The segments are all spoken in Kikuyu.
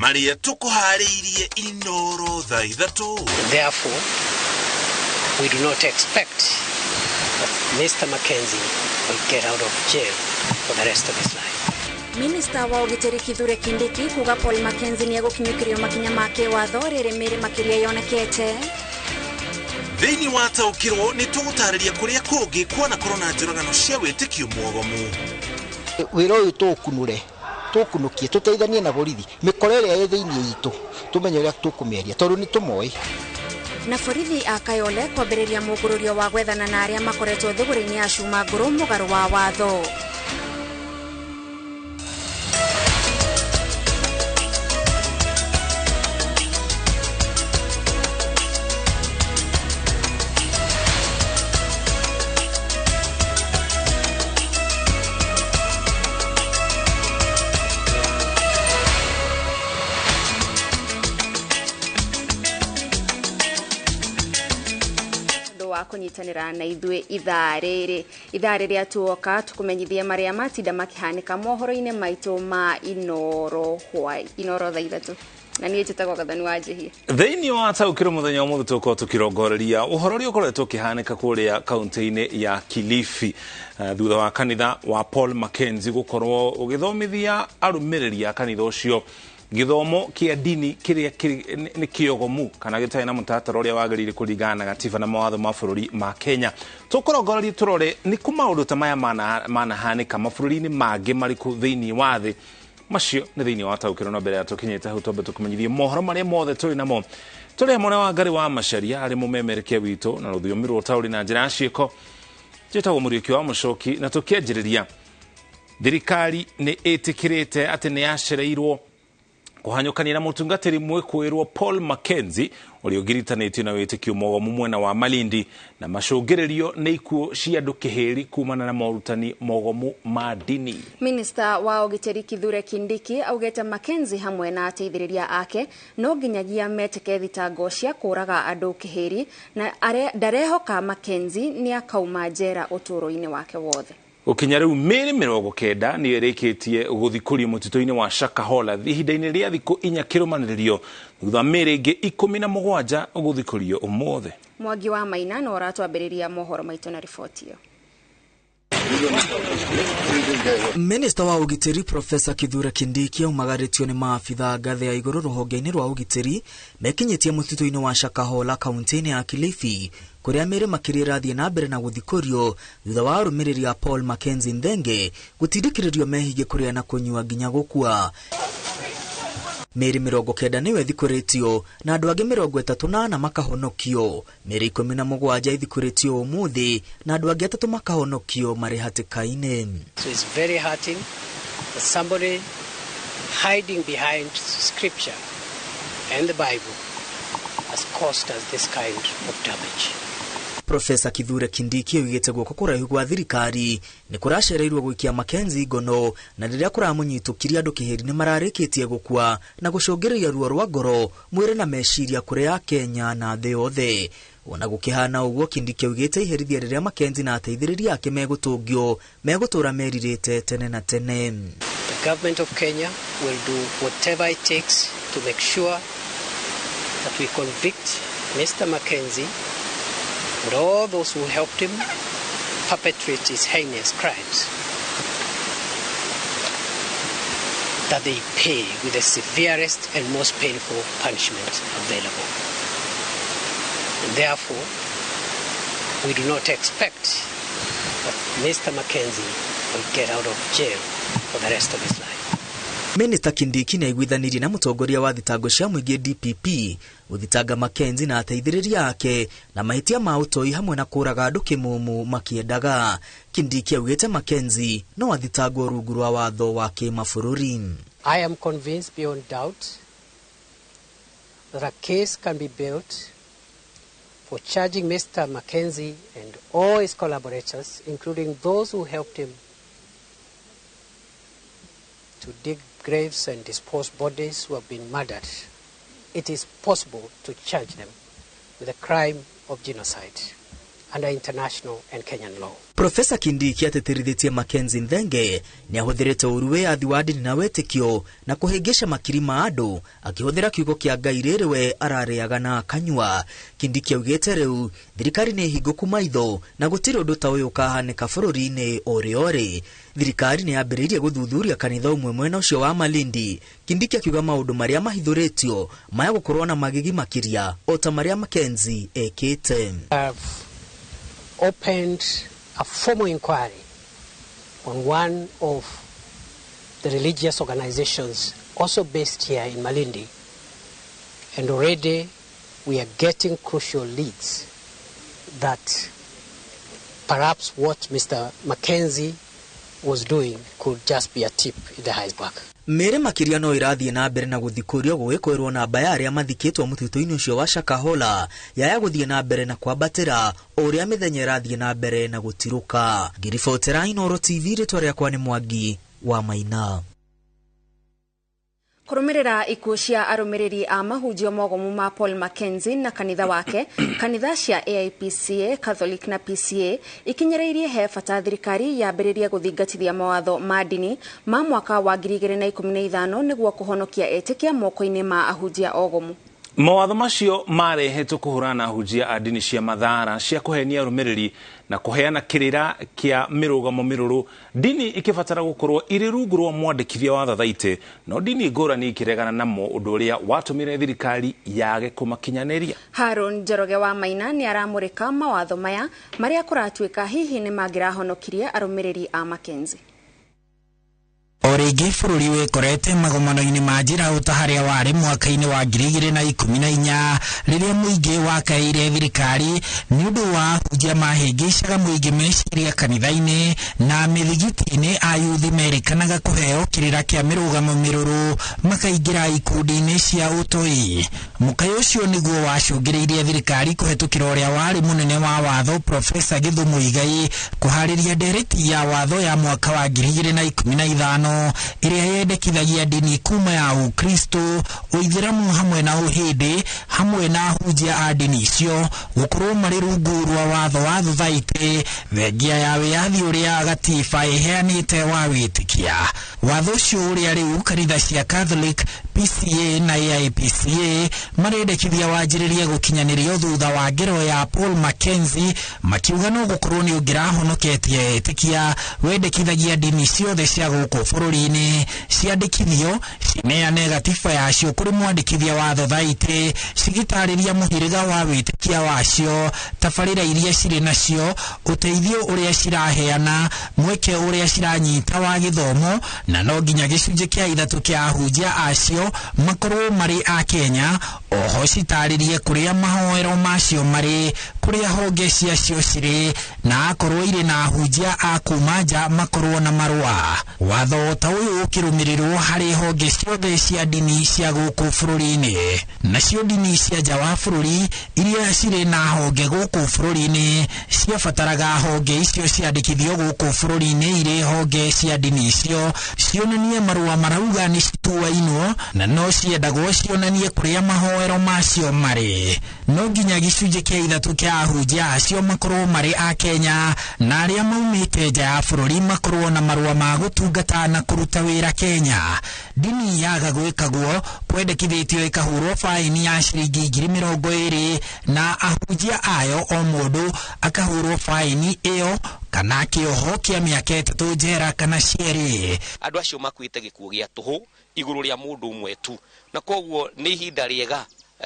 Marĩa tũkũharĩirie Inoro thaa 3. Therefore, we do not expect that Mr. Mackenzie will get out of jail for the rest of his life. Minista wa ũgitĩri Kithure Kindiki kuga Paul Mackenzie nĩegũkinyũkĩrio makinya ma kĩwatho rĩrĩ mĩrĩ makĩria yonekete. Thĩinĩ wa taũkĩrwo nĩ tũgũtarĩria kũrĩa kũngĩ kwanakorwo na njũragano cia wĩtĩkio mwogomu. Wĩra ũyũ tũũkunũre, tũũkunũkie, tũteithanie na borithi, mĩkora ĩrĩa ĩ thĩinĩ itũ, tũmenye ũrĩa tũkũmĩaria tondũ nĩ tũmoĩ. Na borithi a Kayole kwambĩrĩria mũngũrũrio wa gwethana na arĩa makoretwo thũgũrĩ-inĩ ya cuma ngũrũ mũgarũ wa watho. Kunyitanĩra na ithuĩ ithaa rĩrĩ ithaa rĩrĩa tuoka tukumenyithie marĩa matinda makĩhanĩka mohoro-inĩ maitũ ma Inoro hwai Inoro thaa 3 na niĩ njĩtagwo Gathoni wa Njihia. Thĩinĩ wa taũkĩrwo mũthenya ũmũthĩ tũkorwo tũkĩrongoreria ũhoro ũrĩa ũkoretwo ũkĩhanĩka kũrĩa kaunti-inĩ ya Kilifi thutha wa kanitha wa Paul Mackenzie gũkorwo ũgĩthomithia arũmĩrĩri a kanitha ũcio gĩthomo kĩa dini kĩrĩa nĩ kĩogomu kana gĩtarĩ na mũtaratara ũrĩa wagĩrĩire kũringana na gatiba na mawatho ma bũrũri ma Kenya. Tũkũrongoreria tũrore nĩ kũ maũndũ ta maya manahanĩka mabũrũri-inĩ mangĩ marĩkũ thĩinĩ wa thĩ. Macio nĩ thĩinĩ wa taũkĩrwo na mbere ya tũkinyĩte hau twambe tũkũmenyithie mohoro marĩa mothe tũrĩ namo. Tũrĩ hamwe na Wangari wa Macharia arĩ mũmemerekia witũ na rũthiomi rwa ũtaũri na njĩra ya ciĩko. Njĩtagwo Mũriũki wa Mũcoki na tũkĩanjĩrĩria thirikari nĩ ĩtĩkĩrĩte atĩ nĩ yacereirwo kũhanyũkania na mũtungatĩri mwĩkũĩrwo Paul Mackenzie ũrĩa ũgiritanĩtio na wĩtĩkio mwogomu mwena wa Malindi na macũngĩrĩrio nĩ ikuũ cia andũ kĩhĩri kumana na morutani mogomu ma dini. Minista wa ũgitĩri Kithure Kindiki augĩte Mackenzie hamwe na ateithĩrĩria ake no nginyagia metĩke thitango cia kũũraga andũ kĩhĩri na ndarehoka Mackenzie nĩ akauma njera ũtũũro-inĩ wake wothe. Gũkinya rĩu mĩĩrĩ 90 nĩ ĩrĩkĩtie gũthikũrio mũtitũ-inĩ wa Shakahola ihinda-inĩ rĩa thikũ 4 kĩrũmanĩrĩrio thutha mĩĩrĩ ĩngĩ 17 gũthikũrio ũmũthĩ. Mwangi wa Maina no ũratwambĩrĩria mohoro maitũ na riboti ĩyo. Minista wa ũgitĩri Profesa Kithure Kindiki aumagarĩtio nĩ maabitha ngathĩ ya igũrũ rũhonge-inĩ rwa ũgitĩri mekinyĩtie mũtitũ-inĩ wa Shakahola kaunti-inĩ ya Kilifi kũrĩa mĩĩrĩ makĩria ĩrathiĩ na mbere na gũthikũrio thutha wa arũmĩrĩri a Paul Mackenzie Nthenge gũtindĩkĩrĩrio mehinge kũrĩa na kũnyua nginya gũkua. Mĩĩrĩ 90 nĩyo ĩthikũrĩtio na andũ angĩ 34 makahonokio. Mĩĩrĩ 17 ĩthikũrĩtio ũmũthĩ na andũ angĩ 3 makahonokio marĩ hatĩka-inĩ. So it's very hurting that somebody hiding behind scripture and the Bible has caused us this kind of damage. Profesa Kithure Kindiki oigĩte guoko kũraihu gwa thirikari nĩ kũracereirwo gũikia Mackenzie ngono na rĩrĩa kũramũnyitũkirie andũ kĩhĩri nĩ mararĩkĩtie gũkua na gũcũngĩrĩria ruo rwa ngoro mwĩrĩ na meciria kũrĩ a Kenya na thĩ yothe. Ona gũkĩhana ũguo Kindiki oigĩte iherithia rĩrĩa Mackenzie na ateithĩrĩria ake megũtũngio megũtũra merirĩte tene na tene. The government of Kenya will do whatever it takes to make sure that we convict Mr. Mackenzie and all those who helped him perpetrate his heinous crimes, that they pay with the severest and most painful punishment available. And therefore, we do not expect that Mr. Mackenzie will get out of jail for the rest of his life. Minista Kindiki nĩ aiguithanirie na mũtongoria wa thitango cia mũingĩ DPP gũthitanga Mackenzie na ateithĩrĩria ake na mahĩtia ma ũtoi hamwe na kũũraga andũ kĩmũmũ makĩendaga. Kindiki augĩte Mackenzie no athitangwo rungu rwa watho wa kĩmabũrũri. I am convinced beyond doubt that a case can be built for charging Mr. Mackenzie and all his collaborators, including those who helped him to dig graves and dispose bodies who have been murdered. It is possible to charge them with the crime of genocide. under international and Kenyan law. Profesa Kindiki atĩtĩrithĩtie Mackenzie Nthenge nĩahũthĩrĩte ũru wĩyathi wa ndini na wĩtĩkio na kũhĩngĩca makiri ma andũ akĩhũthĩra kiugo kĩa Ngai rĩrĩ we ararĩaga na akanyua. Kindiki augĩte rĩu thirikari nĩ hingũku maitho na gũtirĩ ũndũ ta ũyũ ũkahanĩka bũrũri-inĩ ũrĩ orĩ. Thirikari nĩ yambĩrĩirie gũthuthuria kanitha ũmwe mwena ũcio wa Malindi. Kindiki akiuga maũndũ marĩa mahithũrĩtio maya gũkorwo na magigi makĩria o ta marĩa Mackenzie ekĩte. Opened a formal inquiry on one of the religious organizations also based here in Malindi, and already we are getting crucial leads that perhaps what Mr. Mackenzie was doing could just be a tip in the iceberg. Mĩĩrĩ makĩria no ĩrathiĩ na mbere na gũthikũrio gũgĩkwĩrwo namba ya arĩa mathikĩtwo mũtitũ-inĩ ũcio wa Shakahola yaya gũthiĩ na mbere na kwambatĩra o ũrĩa mĩthenya ĩrathiĩ na mbere na gũtirũka. Ngĩribotera Inooro TV, rĩtwa rĩakwa nĩ Mwangi wa Maina. Kũrũmĩrĩra ikuũ cia arũmĩrĩri a mahunjio mogomu ma Paul Mackenzie na kanitha wake, kanitha cia AIPCA, Catholic na PCA ikinyĩrĩirie he bata thirikari yambĩrĩrie gũthingatithia mawatho ma ndini ma mwaka wa 2015 nĩguo kũhonokia etĩkia moko-inĩ ma ahunjia ogomu. Mawatho macio marehetwo kũhũrana na ahunjia a ndini cia mathara cia kũhenia arũmĩrĩri na kũheana kĩrĩra kĩa mĩrũgamo mĩrũrũ. Ndini ikĩbatara gũkorwo irĩ rungu rwa mwandĩkithia wa thathaitĩ, no ndini ngũrani ikĩregana namo, ũndũ ũrĩa watũmire thirikari yage kũmakinyanĩria. Haron Njoroge wa Maina nĩ aramũrĩka mawatho maya marĩa kũratuĩka hihi nĩ mangĩrahonokirie arũmĩrĩri a Mackenzie. O rĩngĩ bũrũri wĩkorete magomano-inĩ ma njĩra ũta harĩa warĩ mwaka-inĩ wa 2014 rĩrĩa mũingĩ wakaĩire thirikari nĩ ũndũ wa ahunjia mahĩngĩcaga mũingĩ meciria kanitha-inĩ na mĩthigiti-inĩ. Ayuthi merĩkanaga kũheo kĩrĩra kĩa mĩrũgamo mĩrũrũ makaingĩra ikundi-inĩ cia ũtoi. Mũkayo ũcio nĩguo wacũngĩrĩirie thirikari kũhetũkĩra ũrĩa warĩ mũnene wa watho Profesa Githu Muigai kũharĩria ndereti ya watho ya mwaka wa 2015 ĩrĩa yendekithagia ndini kuma ya Ũkristo, Ũithĩramu hamwe na Ũhĩndĩ hamwe na ahunjia a ndini icio gũkorwo marĩ rungu rwa watho wa thothaitĩ thengia ya wĩyathi ũrĩa gatiba ĩheanĩte wa wĩtĩkia. Watho ũcio ũrĩa rĩu kanitha cia Catholic, PCA na AIPCA marendekithia wanjĩrĩrie gũkinyanĩrio thutha wa ngero ya Paul Mackenzie makiuga no gũkorwo nĩ ũngĩrahonoketie etĩkia wendekithagia ndini ciothe cia gũkũ bũrũri-inĩ ciandĩkithio cineane gatiba yacio kũrĩ mwandĩkithia wa thothaitĩ cigĩtarĩria mũhĩrĩga wa wĩtĩkia wacio, tabarĩra iria cirĩ nacio, ũteithio ũrĩa ciraheana, mweke ũrĩa ciranyita wa gĩthomo, na no nginya gĩcunjĩ kĩa 3 kĩa ahunjia acio makorwo marĩ a Kenya. Oho citarĩrie kũrĩa mahoero macio marĩ, kũrĩa honge ciacio cirĩ, na akorwo irĩ na ahunjia a kuma nja makorwo na marũa. Watho ta ũyũ ũkĩrũmĩrĩrwo harĩ honge ciothe cia ndini cia gũkũ bũrũri-inĩ. Nacio ndini cia nja wa bũrũri iria cirĩ na honge gũkũ bũrũri-inĩ ciabataraga honge icio ciandĩkithio gũkũ bũrũri-inĩ irĩ honge cia ndini icio cionanie marũa marauga nĩ cituainwo, na no ciendagwo cionanie kũrĩa mahoero macio marĩ. No nginya gĩcunjĩ kĩa 3 kĩa ahunjia acio makorwo marĩ a Kenya na arĩa maumĩte nja ya bũrũri makorwo na marũa ma gũtungata na kũruta wĩra Kenya. Ndini yaga gwĩkagwo kwendekithĩtio ĩkahũrwo baini ya ciringi 20,000 na ahunjia ayo o mũndũ akahũrwo baini ĩyo kana kĩoho kĩa mĩaka 3 njera kana cierĩ. Andũ acio makuĩte gĩkuũ gĩa tũhũ igũrũ rĩa mũndũ ũmwe tu, na koguo nĩ ihinda rĩega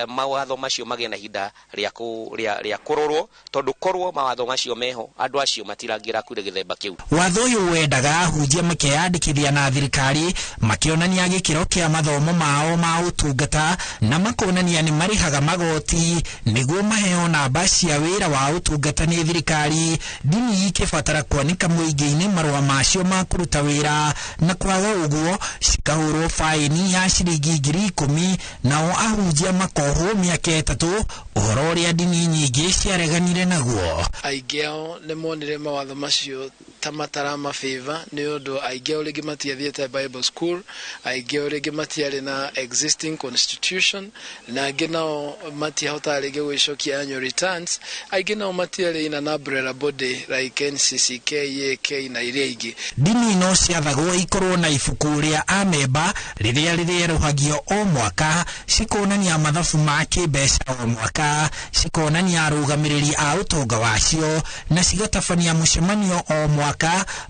mawatho macio magĩe na ihinda rĩa kũrorwo, tondũ korwo mawatho macio meho andũ acio matirangĩrakuire gĩthemba kĩu. Watho ũyũ wendaga ahunjia makeyandĩkithia na thirikari makĩonania gĩkĩro kĩa mathomo mao ma ũtungata na makonania nĩ marĩhaga magoti nĩguo maheo namba cia wĩra wa ũtungata nĩ thirikari. Ndini ikĩbatara kwanĩka mũingĩ-inĩ marũa macio ma kũruta wĩra, na kwaga ũguo cikahũrwo baini ya ciringi 10,000 nao ahunjia makohwo mĩaka 3, ũhoro ũrĩa ndini nyingĩ ciareganire naguo. Aingĩ ao nĩ monire mawatho macio Ta matarama favor nĩ ũndũ aingĩ ao rĩngĩ matiathiĩte Bible school, aingĩ ao rĩngĩ matiarĩ na existing constitution, na angĩ nao matiahotaga rĩngĩ gwĩcokia annual returns, aingĩ nao matiarĩ in an umbrella body like NCCK, EAK na iria ingĩ. Ndini no ciathagwo ikorwo na ibuku rĩa amemba rĩrĩa rĩrĩerũhagio o mwaka, cikonania mathabu ma kĩmbeca o mwaka, cikonania arũgamĩrĩri a ũtonga wacio, na cigatabania mũcemanio o mwaka,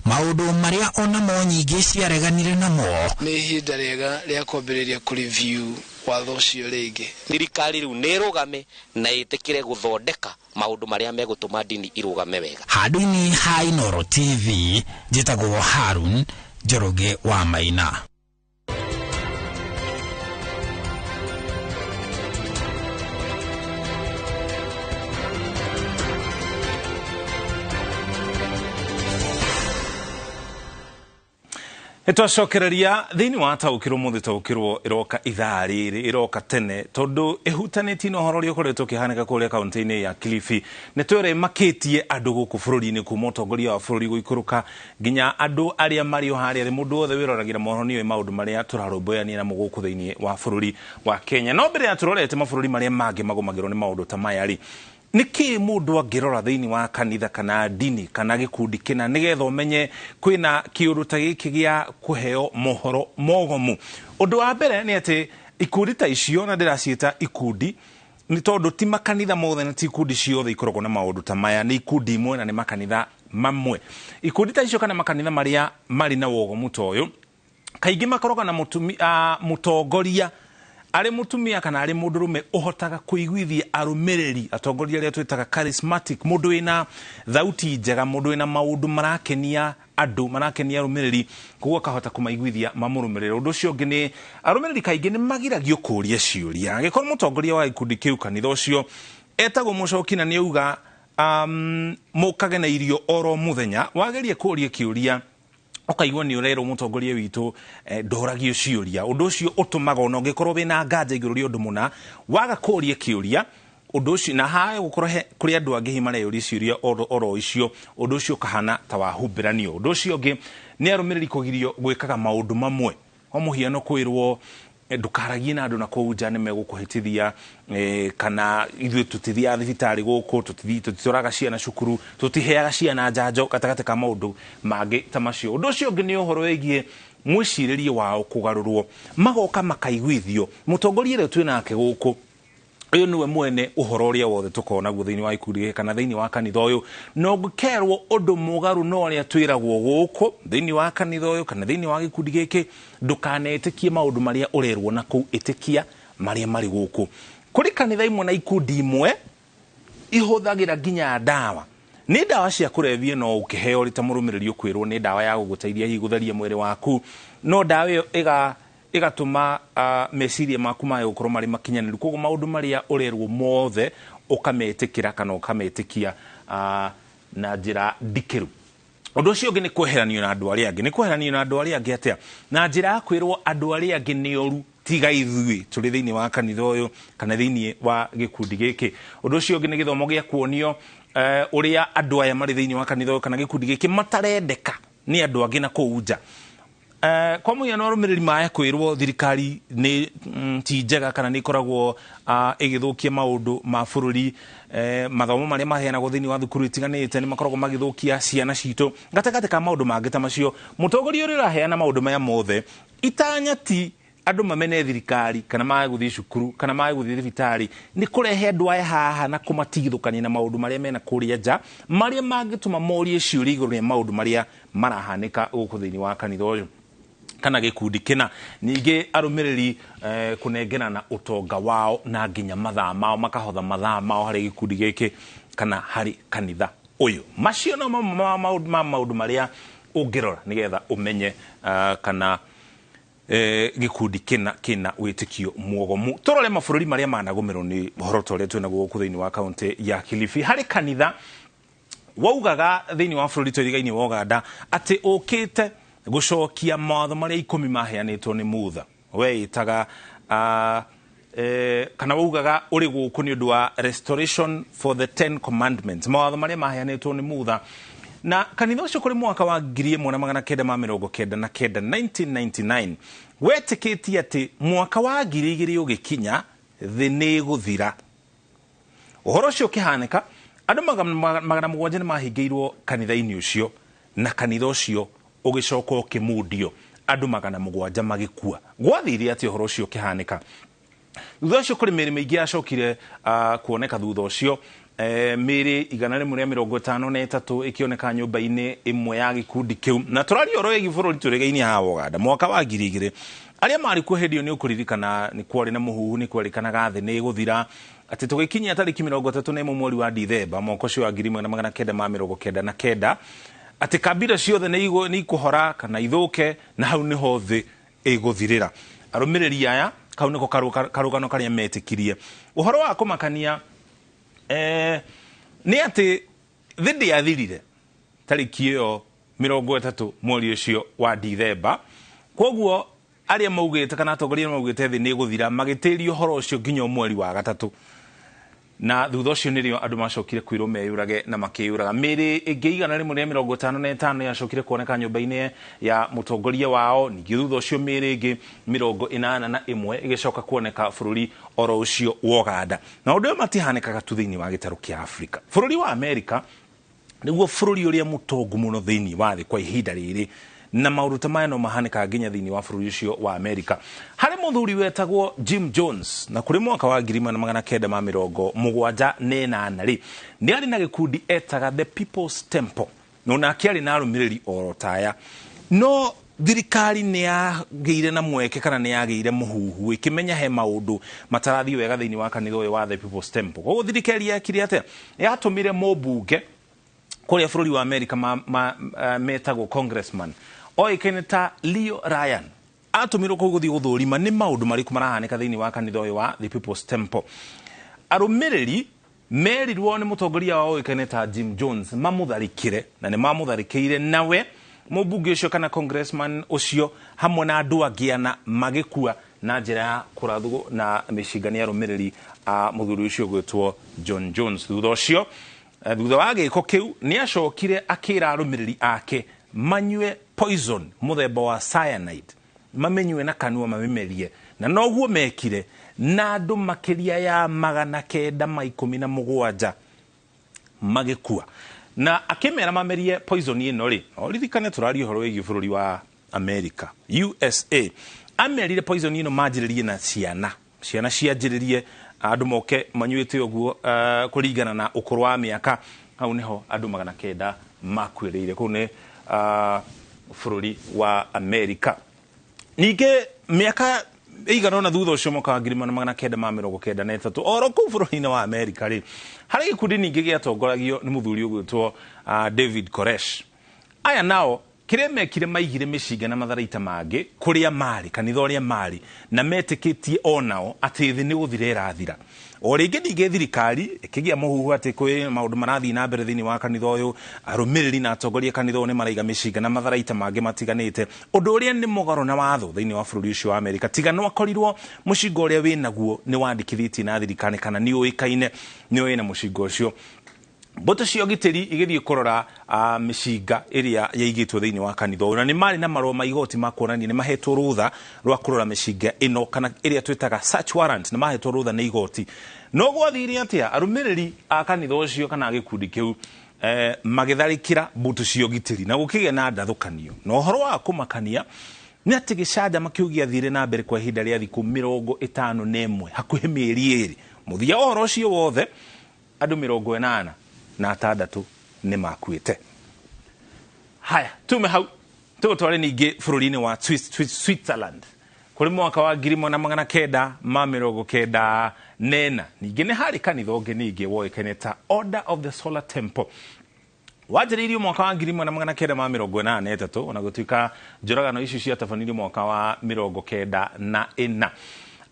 maũndũ marĩa onamo nyingĩ ciareganire namo. Nĩ ihinda rĩega rĩa kwambĩrĩria kũ-review watho ũcio rĩngĩ. Thirikari rĩu nĩ ĩrũgame na ĩtĩkĩre gũthondeka maũndũ marĩa megũtũma ndini irũgame wega. Handũ-inĩ ha Inooro TV, njĩtagwo Harun Njoroge wa Maina. Nĩtwacokereria thĩinĩ wa Taũkĩrwo Mũthĩ. Taũkĩrwo ĩroka ithaa rĩrĩ, ĩroka tene tondũ ĩhutanĩtie na ũhoro ũrĩa ũkoretwo ũkĩhanĩka kũrĩa kaũntĩ-inĩ ya Kilifi. Nĩ twere makĩtie andũ gũkũ bũrũri-inĩ, kuma ũtongoria wa bũrũri gũikũrũka nginya andũ arĩa marĩ o harĩa thĩ. Mũndũ wothe wĩroragĩra mohoro nĩoĩ maũndũ marĩa tũrarũmbũyania namo gũkũ thĩinĩ wa bũrũri wa Kenya. No mbere ya tũrorete mabũrũri marĩa mangĩ magũmagĩrwo nĩ maũndũ ta maya rĩ, nĩkĩ mũndũ angĩrora thĩinĩ wa kanitha kana ndini kana gĩkundi kĩna nĩgetha ũmenye kwĩna kĩũndũ ta gĩkĩ gĩa kũheo mohoro mogomu? Ũndũ wa mbere nĩ atĩ ikundi ta icio, na ndĩraciĩta ikundi nĩ tondũ ti makanitha mothe na ti ikundi ciothe ikoragwo na maũndũ ta maya, nĩ ikundi imwe na nĩ makanitha mamwe. Ikundi ta icio kana makanitha marĩa marĩ na wogomu ta ũyũ kaingĩ makoragwo na mũtongoria arĩ mũtumia kana arĩ mũndũrũme ũhotaga kũiguithia arũmĩrĩri, atongoria arĩa twĩtaga charismatic, mũndũ wĩna thauti njega, mũndũ wĩna maũndũ marakenia andũ, marakenia arũmĩrĩri, koguo akahota kũmaiguithia mamũrũmĩrĩre. Ũndũ ũcio ũngĩ nĩ arũmĩrĩri kaingĩ nĩ magiragio kũũria ciũria. Angĩkorwo mũtongoria wa gĩkundi kĩu, kanitha ũcio, etagwo Mũcoki na nĩ auga mũkage na irio oro mũthenya, wagerie kũũria kĩũria ũkaigua nĩ ũrerwo mũtongoria witũ ndoragio ciũria. Ũndũ ũcio ũtũmaga ona ũngĩkorwo wĩna nganja igũrũ rĩa ũndũ mũna, waga kũũria kĩũria, ũndũ ũcio na haya gũkorwo kũrĩ andũ angĩ hihi mareyũria ciũria oro icio, ũndũ ũcio ũkahana ta wahumbĩranio. Ũndũ ũcio ũngĩ nĩ arũmĩrĩri kũgirio gwĩkaga maũndũ mamwe, kwa mũhiano kwĩrwo ndũkaragie na andũ na kũu nja nĩ megũkũhĩtithia, kana ithuĩ tũtithiaga thibitarĩ gũkũ, tũtitwaraga ciana cukuru, tũtiheaga ciana njanjo, gatagatĩ ka maũndũ mangĩ ta macio. Ũndũ ũcio ũngĩ nĩ ũhoro wĩgiĩ mwĩcirĩrie wao kũgarũrwo, magoka makaiguithio mũtongoria ũrĩa twĩ nake gũkũ ũyũ nĩwe mwene ũhoro ũrĩa wothe tũkoragwo naguo thĩinĩ wa ikundi gĩkĩ kana thĩinĩ wa kanitha ũyũ, na ũngĩkerwo ũndũ mũgarũ na ũrĩa twĩragwo gũkũ thĩinĩ wa kanitha ũyũ kana thĩinĩ wa gĩkundi gĩkĩ, ndũkanetĩkie maũndũ marĩa ũrerwo na kũu, ĩtĩkia marĩa marĩ gũkũ. Kũrĩ kanitha imwe na ikundi imwe ihũthagĩra nginya ndawa, nĩ ndawa cia kũrebia, no ũkĩheo ũrĩ ta mũrũmĩrĩri ũkwĩrwo nĩ ndawa ya gũgũteithia hihi gũtheria mwĩrĩ waku, no ndawa ĩyo ĩgatũma meciria maku mage gũkorwo marĩ makinyanĩru, koguo maũndũ marĩa ũrerwo mothe ũkametĩkĩra kana ũkametĩkia na njĩra ndikĩru. Ũndũ ũcio ũngĩ nĩ kweheranio na andũ arĩa angĩ. Nĩ kweheranio na andũ arĩa angĩ atĩa? Na njĩra ya kwĩrwo andũ arĩa angĩ nĩ oru tiga ithuĩ tũrĩ thĩinĩ wa kanitha ũyũ kana thĩinĩ wa gĩkundi gĩkĩ. Ũndũ ũcio ũngĩ nĩ gĩthomo gĩa kuonio ũrĩa andũ aya marĩ thĩinĩ wa kanitha ũyũ kana gĩkundi gĩkĩ matarendeka nĩ andũ angĩ na kũu nja. Kwa mũhiano arũmĩrĩri maya kwĩrwo thirikari nĩ ti njega kana nĩ ĩkoragwo ĩgĩthũkia maũndũ ma bũrũri, mathomo marĩa maheanagwo thĩinĩ wa thukuru itiganĩte nĩ makoragwo magĩthũkia ciana citũ, gatagatĩ ka maũndũ mangĩ ta macio. Mũtongoria ũrĩa ũraheana maũndũ maya mothe, itanya ti andũ mamene thirikari kana mage gũthiĩ cukuru kana mage gũthiĩ thibitarĩ, nĩ kũrehe andũ aya haha na kũmatigithũkania na maũndũ marĩa mena kũrĩa nja, marĩa mangĩtũma morie ciũria igũrũ rĩa maũndũ marĩa marahanĩka gũkũ thĩinĩ wa kanitha ũyũ kana gĩkundi kĩna. Ningĩ arũmĩrĩri kũnengerana ũtonga wao na nginya mathaa mao, makahotha mathaa mao harĩ gĩkundi gĩkĩ kana harĩ kanitha ũyũ. Macio no mamwe ma maũndũ marĩa ũngĩrora nĩgetha ũmenye kana gĩkundi kĩna kĩna wĩtĩkio mwogomu. Tũrore mabũrũri marĩa managũmĩrwo nĩ ũhoro ta ũrĩa twĩnaguo gũkũ thĩinĩ wa kaũntĩ ya Kilifi. Harĩ kanitha waugaga thĩinĩ wa bũrũri twĩrigainĩ wa Uganda atĩ ũkĩte gũcokia mawatho marĩa 10 maheanĩtwo nĩ Mutha. Weĩtaga kana waugaga ũrĩ gũkũ nĩ ũndũ wa restoration for the 10 commandments, mawatho marĩa maheanĩtwo nĩ Mutha. Na kanitha ũcio kũrĩ mwaka wa 1999 1999 wetĩkĩtie atĩ mwaka wa 2000 ũgĩkinya thĩ nĩ ĩgũthira. Ũhoro ũcio ũkĩhanĩka, andũ 700 nĩ mahingĩirwo kanitha-inĩ ũcio, na kanitha ũcio ũgĩcoka ũkĩmundio, andũ 700 magĩkua. Gwathire atĩ ũhoro ũcio ũkĩhanĩka. Thutha ũcio kũrĩ mĩĩrĩ mĩingĩ yacokire kuoneka thutha ũcio. Mĩĩrĩ 153 ĩkĩoneka nyũmba-inĩ ĩmwe ya gĩkundi kĩu. Na tũraria ũhoro wĩgiĩ bũrũri tũrĩgaine haha Ũganda mwaka wa 2000. Arĩa marĩ kuo hĩndĩ ĩyo nĩ ũkũririkana nĩ kwarĩ na mũhuhu, nĩ kwerĩkanaga thĩ nĩ ĩgũthira, atĩ tũgĩkinyia tarĩki 31 mweri wa Dithemba mwaka ũcio wa 1999 atĩ kabira ciothe nĩ ikũhora kana ithũke, na hau nĩho thĩ ĩgũthirĩra. Arũmĩrĩri aya kau nĩko karũgano karĩa metĩkirie. Ũhoro wa kũmakania nĩ atĩ thĩ ndĩathirire tarĩki ĩyo 30 mweri ũcio wa Dithemba. Kwoguo arĩa maugĩte kana atongoria maugĩte thĩ nĩ ĩgũthira magĩtĩria ũhoro ũcio nginya mweri wa gatatũ. Na thutha ũcio nĩrĩo andũ macokire kwĩrwo meyũrage na makĩyũraga. Mĩĩrĩ ĩngĩ 155 yacokire kuoneka nyũmba-inĩ ya mũtongoria wao. Ningĩ thutha ũcio mĩĩrĩ ĩngĩ 81 ĩgĩcoka kuoneka bũrũri oro ũcio wa Ũganda. Na ũndũ ũyũ matihanĩkaga tu thĩinĩ wa gĩtarũ kĩa Afrika. Bũrũri wa Amerika nĩguo bũrũri ũrĩa mũtongu mũno thĩinĩ wa thĩ kwa ihinda rĩrĩ, na maũndũ ta maya no mahanĩkaga nginya thĩinĩ wa bũrũri ũcio wa Amerika. Harĩ mũthuri wetagwo Jim Jones, na kũrĩ mwaka wa 1978 rĩ, nĩ arĩ na gĩkundi etaga The People's Temple, no nake arĩ na arũmĩrĩri oro taya. No thirikari nĩ yagĩire na mweke kana nĩ yagĩire mũhuhu ĩkĩmenya he maũndũ matarathiĩ wega thĩinĩ wa kanitha ũyũ wa The People's Temple. Koguo thirikari yekire atĩa? Yatũmire mũmbunge kũrĩa bũrũri wa Amerika metagwo congressman oĩkaine ta Leo Ryan. Atũmirwo kũu gũthiĩ gũthũrima nĩ maũndũ marĩkũ marahanĩka thĩinĩ wa kanitha ũyũ wa The People's Temple. Arũmĩrĩri merirwo nĩ mũtongoria wao oĩkaine ta Jim Jones mamũtharĩkĩre, na nĩ mamũtharĩkĩire, nawe mũmbunge ũcio kana congressman ũcio hamwe na andũ angĩ ana magĩkua na njĩra ya kũrathwo na mĩcinga nĩ arũmĩrĩri a mũthuri ũcio gwĩtwo John Jones. Thutha ũcio, thutha wa gĩko kĩu, nĩ acokire akĩra arũmĩrĩri ake manyue poison mũthemba wa cyanide, mamenyue na kanua mamĩmerie, na noguo mekire, na andũ makĩria ya 917 magĩkua. Na akĩmera mamerie poison ĩno rĩ, ririkane tũraria ũhoro wĩgiĩ bũrũri wa America, USA. Amerire poison ĩno manjĩrĩrie na ciana, ciana cianjĩrĩrie andũ moke manyuĩte ũguo kũringana na ũkũrũ wa mĩaka. Hau nĩho andũ 900 makuĩrĩire. Kũu nĩ bũrũri wa Amerika. Ningĩ mĩaka ĩigana ũna thutha ũcio mwaka wa 1993 oro kũu bũrũri-inĩ wa Amerika rĩ, harĩ gĩkundi ningĩ gĩatongoragio nĩ mũthuri ũgwĩtwo David Koresh. Aya nao kĩrĩa mekire, maigire mĩcinga na matharaita mangĩ kũrĩa marĩ, kanitha ũrĩa marĩ, na metĩkĩtie onao atĩ thĩ nĩ gũthira ĩrathira. O rĩngĩ ningĩ thirikari ĩkĩgĩa mũhuhu atĩ kwĩ maũndũ marathiĩ na mbere thĩinĩ wa kanitha ũyũ, arũmĩrĩri na atongoria kanitha ũyũ nĩ maraiga mĩcinga na matharaita mangĩ matiganĩte, ũndũ ũrĩa nĩ mũgarũ na watho thĩinĩ wa bũrũri ũcio wa Amerika. Tiga no akorirwo mũcinga ũrĩa wĩnaguo nĩ wandĩkithĩtie na thirikari kana nĩ ũĩkaine nĩ ũĩ na mũcinga ũcio. Mbũtũ cia ũgitĩri igĩthiĩ kũrora mĩcinga ĩrĩa yaigĩtwo thĩinĩ wa kanitha ũyũ, na nĩ marĩ na marũa ma igoti ma kuonania nĩ mahetwo rũtha rwa kũrora mĩcinga ĩno kana ĩrĩa twĩtaga search warrant, nĩ mahetwo rũtha nĩ igoti. No gwathire atĩa? Arũmĩrĩri a kanitha ũcio kana gĩkundi kĩu magĩtharĩkĩra mbũtũ cia ũgitĩri na gũkĩgĩa na ndathũkanio. Na ũhoro wa kũmakania nĩ atĩ gĩcanjama kĩu gĩathire na mbere kwa ihinda rĩa thikũ 51, hakuhĩ mĩeri 2. Mũthia wa ũhoro ũcio wothe, andũ 86 nĩ makuĩte. Haya, tume hau tũgũtware ningĩ bũrũri-inĩ wa Switzerland kũrĩ mwaka wa 1994. Ningĩ nĩ harĩ kanitha ũngĩ ningĩ woĩkaine ta Order of the Solar Temple. Wanjĩrĩirio mwaka wa 1983, ona gũtuĩka njũragano icio ciatabanirio mwaka wa 94.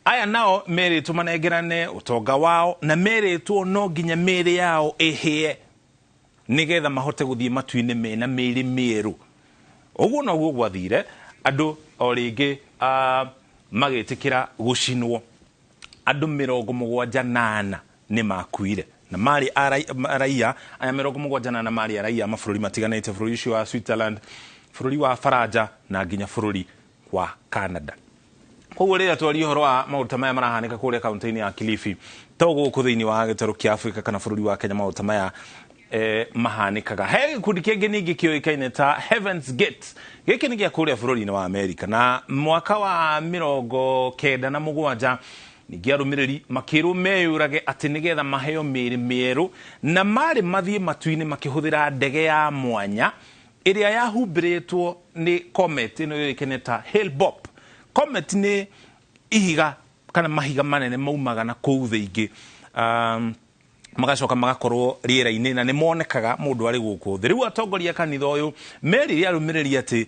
Aya nao merĩtwo manengerane ũtonga wao, na merĩtwo no nginya mĩĩrĩ yao ĩhĩe nĩgetha mahote gũthiĩ matu-inĩ mena mĩĩrĩ mĩerũ. Ũguo noguo gwathire, andũ o rĩngĩ magĩtĩkĩra gũcinwo. Andũ 74 nĩ makuire, Na marĩ raia aya 74 marĩ raia mabũrũri matiganĩte, bũrũri ũcio wa Switzerland, bũrũri wa Faranja na nginya bũrũri wa Canada. Koguo rĩrĩa twaria ũhoro wa maũndũ ta maya marahanĩka kũrĩa kaunti-inĩ ya Kilifi, to gũkũ thĩinĩ wa gĩtarũ kĩa Afrika kana bũrũri wa Kenya maũndũ ta maya mahanĩkaga. He gĩkundi kĩngĩ ningĩ kĩũĩkaine ta Heaven's Gate. Gĩkĩ nĩ gĩa kũrĩa bũrũri-inĩ wa Amerika, na mwaka wa 97 ningĩ arũmĩrĩri makĩrwo meyũrage atĩ nĩgetha maheo mĩĩrĩ mĩerũ, na marĩ mathiĩ matu-inĩ makĩhũthĩra ndege ya mwanya ĩrĩa yahumbĩrĩtwo nĩ comet ĩno yũĩkaine ta Hale-Bopp. Comet nĩ ihiga kana mahiga manene maumaga na kũu thĩ ingĩ, magacoka magakorwo rĩera-inĩ na nĩ monekaga mũndũ arĩ gũkũ thĩ. Rĩu atongoria kanitha ũyũ merire arũmĩrĩri atĩ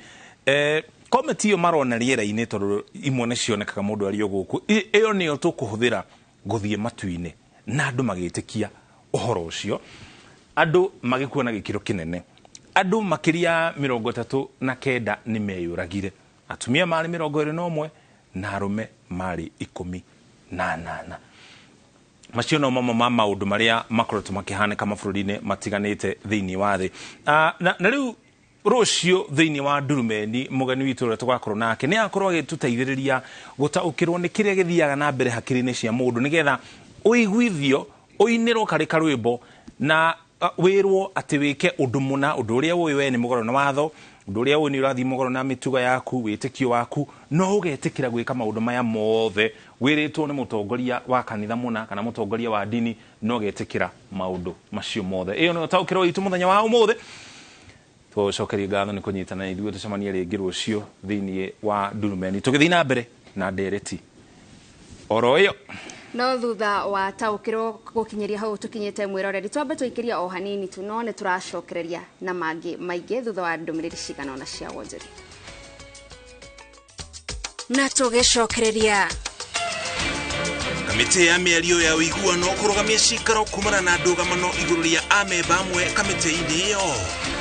comet ĩyo marona rĩera-inĩ, tondũ imwe nĩ cionekaga mũndũ arĩ o gũkũ, ĩyo nĩyo tũkũhũthĩra gũthiĩ matu-inĩ, na andũ magĩtĩkia ũhoro ũcio. Andũ magĩkua na gĩkĩro kĩnene, andũ makĩria 39 nĩ meyũragire, atumia marĩ 21 na arũme marĩ 18. Macio no mamwe ma maũndũ marĩa makoretwo makĩhanĩka mabũrũri-inĩ matiganĩte thĩinĩ wa thĩ. Na rĩu rũciũ thĩinĩ wa Ndurumeni, mũgeni witũ ũrĩa tũgakorwo nake nĩ akorwo agĩtũteithĩrĩria gũtaũkĩrwo nĩ kĩrĩa gĩthiaga na mbere hakiri-inĩ cia mũndũ, nĩgetha ũiguithio, ũinĩrwo karĩ karwĩmbo na wĩrwo atĩ wĩke ũndũ mũna, ũndũ ũrĩa ũĩ we nĩ mũgarũ na watho, ũndũ ũrĩa ũĩ nĩ ũrathiĩ mũgarũ na mĩtugo yaku, wĩtĩkio waku, no ũgetĩkĩra gwĩka maũndũ maya mothe wĩrĩtwo nĩ mũtongoria wa kanitha mũna kana mũtongoria wa ndini, no ũgetĩkĩra maũndũ macio mothe. Ĩyo nĩyo taũkĩrwo witũ mũthenya wa ũmũthĩ. Tũcokerie ngatho nĩ kũnyitana ithuĩ, tũcemanie rĩngĩ rũciũ thĩinĩ wa Ndurumeni tũgĩthiĩ na mbere na ndereti oro ĩyo. No thutha wa taũkĩrwo gũkinyĩria hau tũkinyĩte mwĩroreri, twambe tũikĩria o hanini tu, no nĩ tũracokereria na mangĩ maingĩ thutha wa ndũmĩrĩri cigana ũna cia wonjoria. Na tũgĩcokereria Kamĩtĩ ya mĩario ya ũiguano kũrũgamia cikaro kumana na ndũgamano igũrũ rĩa amemba amwe kamĩtĩ-inĩ ĩyo.